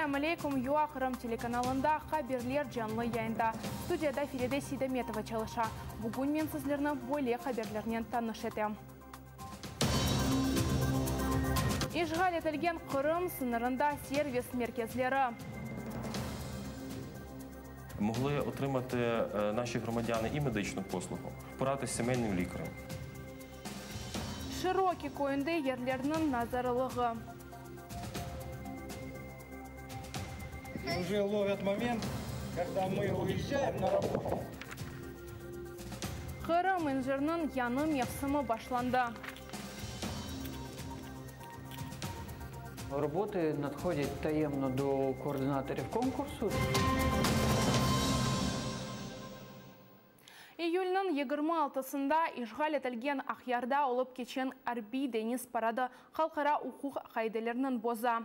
Selâm aleykum, UA Qırım telekanalında Haberler canlı yayında. Studiyada Feride Seydametova çalışa. Bugün men sizlerni böyle haberlernen tanış etem. İşğal etilgen Qırım sıñırında servis merkezleri. Могли отримати наші громадяни і медичну послугу, порадитися з сімейним лікарем. Şiroki köyünde yerlerniñ nazarılığı. Уже ловят момент, когда мы уезжаем на работу. Qırım inciriniñ yañı mevsimi başlandı. Роботи надходять таємно до координаторів конкурсу. İyülniñ 26-sında işğal etilgen Aqyarda olıp keçen arbiy-deñiz paradı halqara uquq qaideleriniñ boza.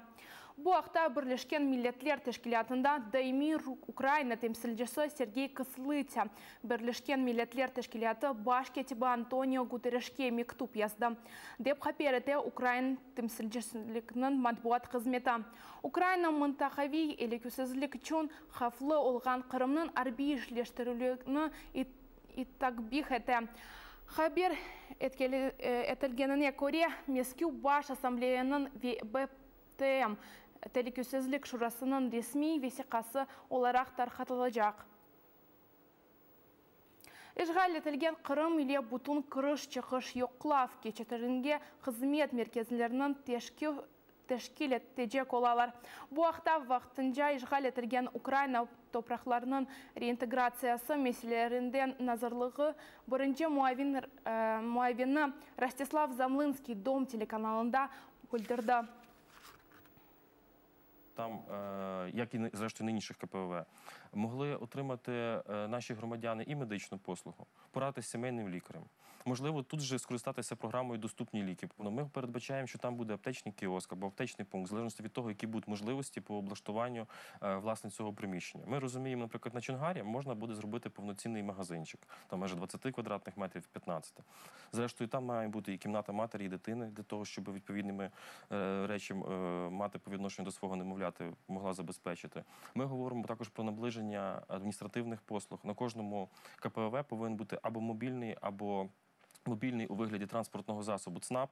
Bu aqta Birleşken Milletler Teşkilâtında daimiy Ukraina temsilcisi Sergey Kıslıtsâ Birleşken Milletler Teşkilâtı baş kâtibi Antonio Guterreşke mektüp yazdı, dep haber ete ukrain temsilcilikniñ matbuat hızmeti. Ukraina mıntaqaviy telükesizlik içün havflı olğan Qırımnıñ arbiyleştirilüvini takbih ete. Haber etilgenine köre, mezkür Baş Assambleyanıñ ve BM Telükesizlik Şurasınıñ resmiy vesiqası olaraq tarqatılacaq. İşğal etilgen Qırım ile bütün kiriş-çıqış yoqlav keçitlerinde hızmet merkezleriniñ teşkil etecek olalar. Bu aqta vaqtınca işğal etilgen Ukraina topraqlarınıñ reintegratsiyası meselelerinden nazirligi birinci muavini Rostislav Zamlınskiy Dom telekanalında bildirdi. Там, як і зрештою на інших КПВВ, могли отримати наші громадяни і медичну послугу, порадитися з сімейним лікарем. Можливо, тут же скористатися програмою «Доступні ліки». Ми передбачаємо, що там буде аптечний кіоск або аптечний пункт, в залежності від того, які будуть можливості по облаштуванню власне цього приміщення. Ми розуміємо, наприклад, на Чонгарі можна буде зробити повноцінний магазинчик, там майже 20 квадратних метрів, 15. Зрештою, там має бути і кімната матері, і дитини, для того, щоб відповідними речі мати по відношенню до свого немовляти могла забезпечити. Ми говоримо також про наближення адміністративних послуг. На кожному КПВВ повинен бути або мобільний, або мобільний у вигляді транспортного засобу ЦНАП.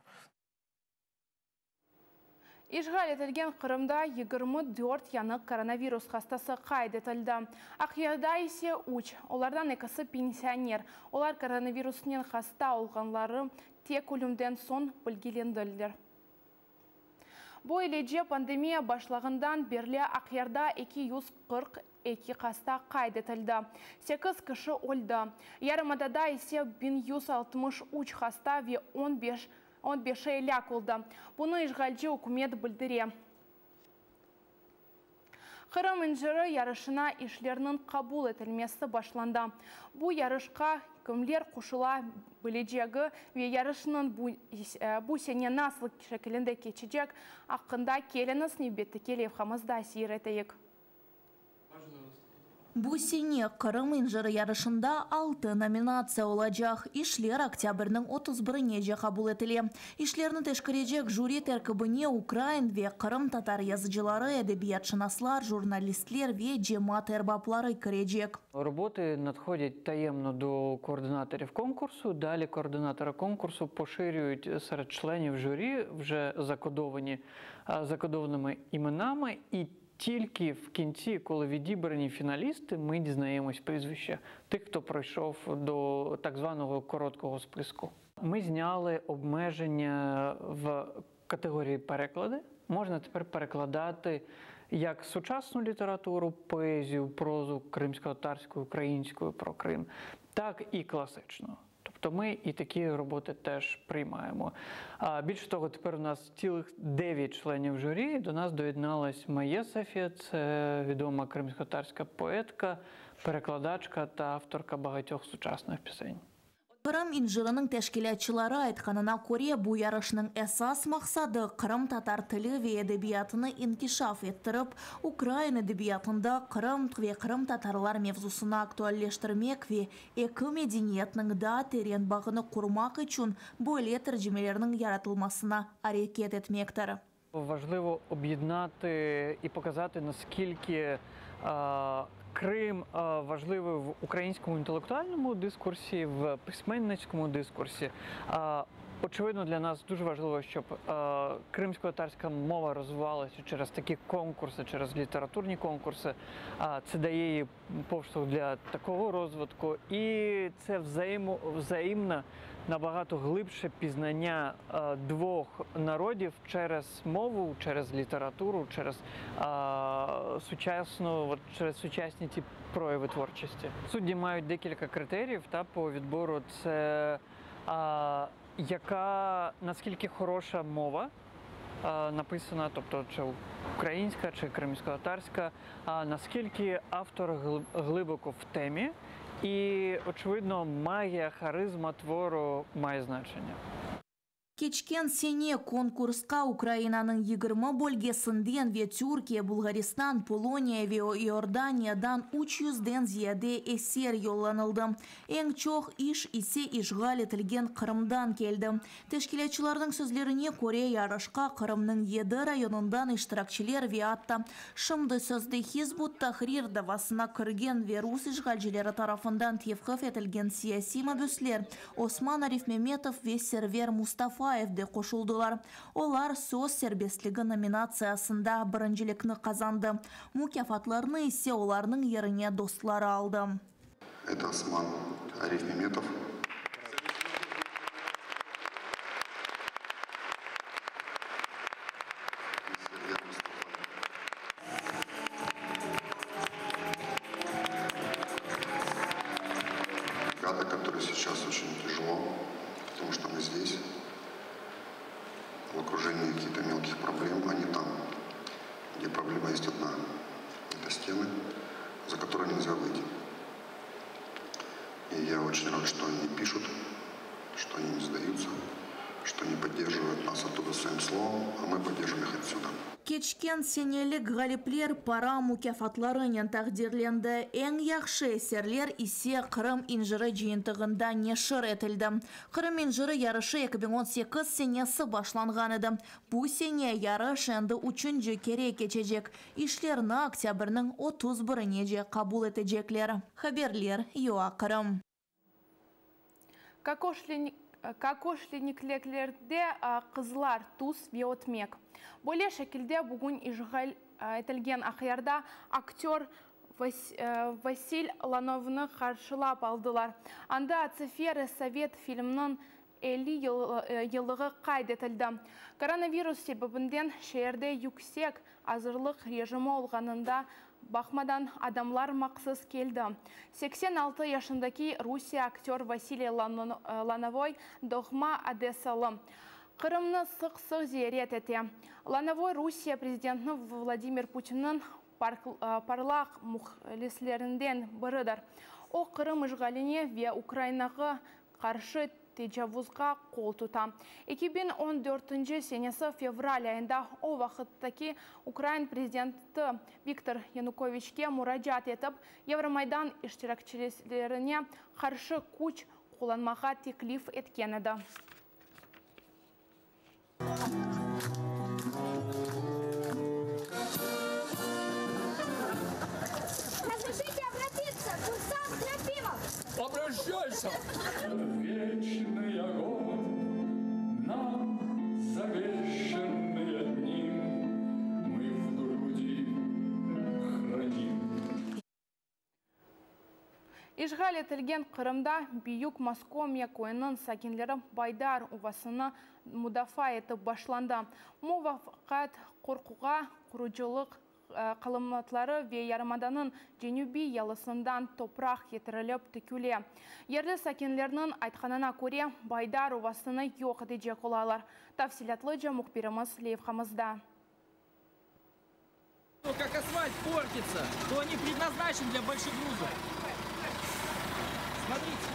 İşğal etilgen Qırımda 24 yañı koronavirus hastası qayd etildi. Aqyarda ise üç, olardan ekisi pensioner. Olar koronavirusnen hasta olğanları tek ölümden soñ bilgilendiler. Böylece, pandemiya başlağından berli Aqyarda 242 hasta qayd etildi, sekiz kişi öldi. Yarımadada ise 1163 hasta ve 15-i elâk oldı. Bunı işğalci ükümet bildire. Qırım inciri yarışına işlerniñ qabul etilmesi başlandı. Bu yarışqa kimler qoşula bilecegi ve yarışnıñ bu sene nasıl şekilinde keçecek aqqında keliñiz nevbetteki levhamızda seyir eteyik. Bu sene Qırım inciri yarışında altı nominatsiya olacaq. İşler oktâbrniñ 31-inece qabul etile. İşlerni teşkerecek jüri terkibine ukrain ve qırımtatar yazıcıları, edebiyatşınaslar, jurnalistler ve cemaat erbapları kirecek. Роботи надходять таємно до координаторів конкурсу. Далі координатори конкурсу поширюють серед членів журі вже закодованими іменами. І тільки в кінці, коли відібрані фіналісти, ми дізнаємось прізвища тих, хто пройшов до так званого короткого списку. Ми зняли обмеження в категорії переклади. Можна тепер перекладати як сучасну літературу, поезію, прозу кримсько-татарську, українську про Крим, так і класичну. Тобто ми і такі роботи теж приймаємо. А більше того, тепер у нас цілих 9 членів журі. До нас доєдналась Майя Сафія, це відома кримсько-татарська поетка, перекладачка та авторка багатьох сучасних пісень. Qırım inciriniñ teşkilâtçıları aytqanına köre, bu yarışnıñ esas maqsadı qırımtatar tili ve edebiyatını inkişaf ettirip, ukrain edebiyatında Qırım ve qırımtatarlar mevzusını aktualleştirmek ve eki medeniyetniñ daa teren bağını qurmaq içün böyle tercimelerniñ yaratılmasına areket etmektir. Важливо об'єднати і показати, наскільки Крим важливий в українському інтелектуальному дискурсі, в письменницькому дискурсі. Очевидно, для нас дуже важливо, щоб кримсько-татарська мова розвивалася через такі конкурси, через літературні конкурси. Це дає їй поштовх для такого розвитку. І це взаємне, набагато глибше пізнання двох народів через мову, через літературу, через сучасні ці прояви творчості. Судді мають декілька критеріїв по відбору. Це наскільки хороша мова написана, тобто чи українська, чи кримсько-татарська, а наскільки автор глибоко в темі і, очевидно, магія, харизма твору має значення. Keçken sene konkursqa Ukrainanıñ 20 bölgesinden ve Türkiye, Bulğaristan, Poloniya ve İordaniyadan 300-den ziyade eser yollanıldı. Eñ çoq iş ise işğal etilgen Qırımdan keldi. Teşkilâtçılarnıñ sözlerine köre yarışqa Qırımnıñ 7 rayonından iştirakçiler ve atta şimdi sözde Hizb ut-Tahrir davasına kirgen ve rus işğalcileri tarafından tevqif etilgen siyasiy mabüsler Osman Arifmemetov ve Server Mustafayev de qoşuldılar. Olar söz serbestligi nominatsiyasında birincilikni qazandı. Mukâfatlarnı ise olarnıñ yerine dostları aldı. Это Осман Арифмеметов. И Сервер Мустафаев. Ребята, которые сейчас очень тяжело, потому что мы здесь, в окружении каких-то мелких проблем, а не там, где проблема есть одна. Это стены, за которые нельзя выйти. И я очень рад, что они пишут, что они не сдаются, что они поддерживают нас оттуда своим словом, а мы поддерживаем их отсюда. Keçken senelik ğalipler para mukâfatlarınen taqdirlendi. Eñ yahşı eserler ise Qırım inciri cıyıntığında neşir etildi. Qırım inciri yarışı 2018 senesi başlanğan edi. Bu sene yarış endi üçünci kere keçecek. İşlerni oktâbrniñ 31-inece qabul etecekler. Haberler UA Qırım. Kokoşnikliklerde qızlar, tuz ve ötmek. Böyle şekilde bugün işğal etilgen Aqyarda aktör Vasil Lanovoynı qarşılap aldılar. Anda Atsıfer sovet filminiñ 50 yıllığı qayd etildi. Koronavirus sebebinden şeerde yüksek azırlıq rejimi olğanına baqmadan adamlar mahsus keldi. 86 yaşındaki Rusiye aktör Vasiliy Lanovoy doğma Odessalı. Qırımnı sıq-sıq ziyaret ete. Lanovoy Rusiye prezidenti Vladimir Putinniñ parlaq mühlislerinden biridir. O, Qırım işğaline ve Ukrainağa qarşı tecavuzğa qol tuta. 2014 senesi fevral ayında o vaqıttaki Ukraina prezidenti Viktor Yanukoviçke muracaat etip, Yevromaydan iştirakçilerine qarşı küç qullanmağa teklif etken edi. Разрешите обратиться, курсант Трофимов! Обращайся! Вечный огонь, нам завещанный одним, мы в груди храним. İşğal etilgen Qırımda Büyük Moskomya köyüniñ sakinleri Baydar uvasını mudafaa etip başlandı. Muvaqqat qoruğa qurucılıq qalımtıları ve yarımadanıñ cenübiy yalısından topraq ketirilip töküle. Yerli sakinlerniñ aytqanına köre, Baydar uvasını yoq etecek olalar. Tafsilâtlıca mühbirimiz levhamızda. Как асфальт портится, то они предназначены для больших грузов. Смотрите.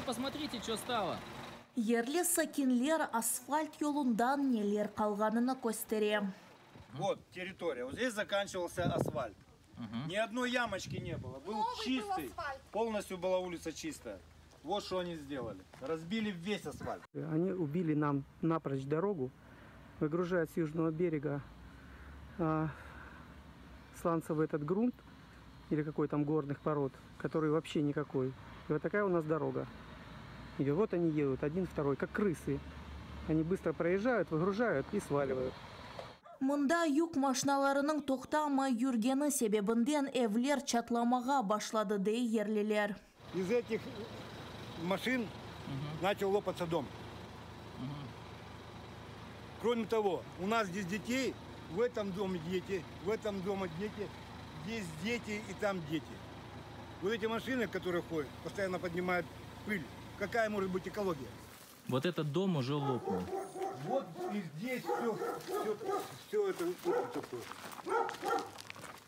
Посмотрите, что стало. Yerli sakinler asfalt yolundan neler qalğanını köstere. Вот территория. Вот здесь заканчивался асфальт. Ни одной ямочки не было. Был чистый. Полностью была улица чистая. Вот что они сделали. Разбили весь асфальт. Они убили нам напрочь дорогу, выгружают с южного берега а, сланцевый этот грунт или какой там горных пород, который вообще никакой. И вот такая у нас дорога. И вот они едут, один, второй, как крысы. Они быстро проезжают, выгружают и сваливают. Mında yük maşnalarınıñ toqtamay yürgeni sebebinden evler çatlamağa başladı, dey yerliler. Из этих машин начал лопаться дом. Кроме того, у нас здесь детей, в этом доме дети, в этом доме дети, здесь дети и там дети. Вот эти машины, которые ходят, постоянно поднимают пыль. Какая может быть экология? Вот этот дом уже лопнул. Вот и здесь все, все, все это лопается тоже.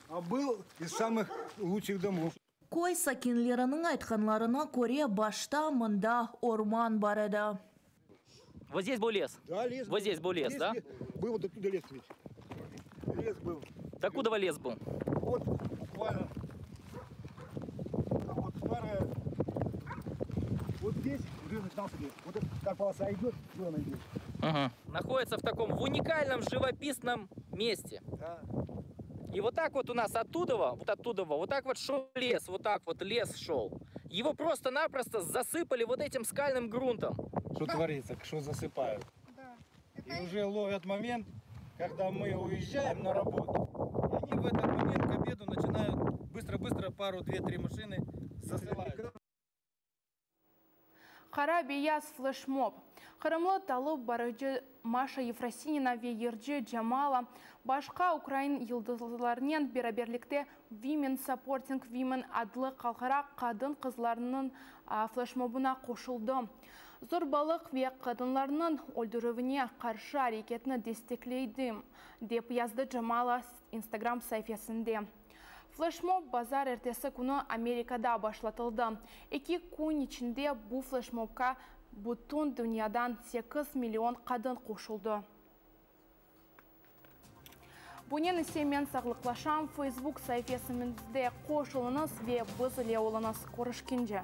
А был из самых лучших домов. Köy sakinleriniñ aytqanlarına köre başta mında orman bar edi. Вот здесь был лес. Да, лес. Вот был. здесь был лес, да? Был вот оттуда лес весь. Лес был. Докуда лес был? Вот буквально. Вот старая. Вот здесь уже начинался лес. Вот это, как полоса идет, все она идет. Находится в таком в уникальном живописном месте. Да. И вот так вот у нас оттуда, вот оттуда, вот так вот шел лес, вот так вот лес шел. Его просто-напросто засыпали вот этим скальным грунтом. Что творится, что засыпают. И уже ловят момент, когда мы уезжаем на работу. И они в этот момент к обеду начинают быстро-быстро пару, две, три машины засылают. Qara beyaz fleşmob. Qırımlı alıp barıcı Maşa Yefrosinina ve yırcı Jamala başqa ukrain yıldızlarınen beraberlikte Women Supporting Women adlı halqara qadın qızlarınıñ fleşmobına qoşuldı. Zorbalıq ve qadınlarnıñ öldürüvine qarşı areketini destekleyim, dep yazdı Jamala Instagram saifesinde. Fleşmob bazar ertesi künü Amerikada başlatıldı. Eki kün içinde bu fleşmobqa bütün dünyadan 8 million qadın qoşuldı. Bunen ise men sağlıqlaşam Facebook saifemizde qoşulıñız ve biz ile oluñız körüşkence.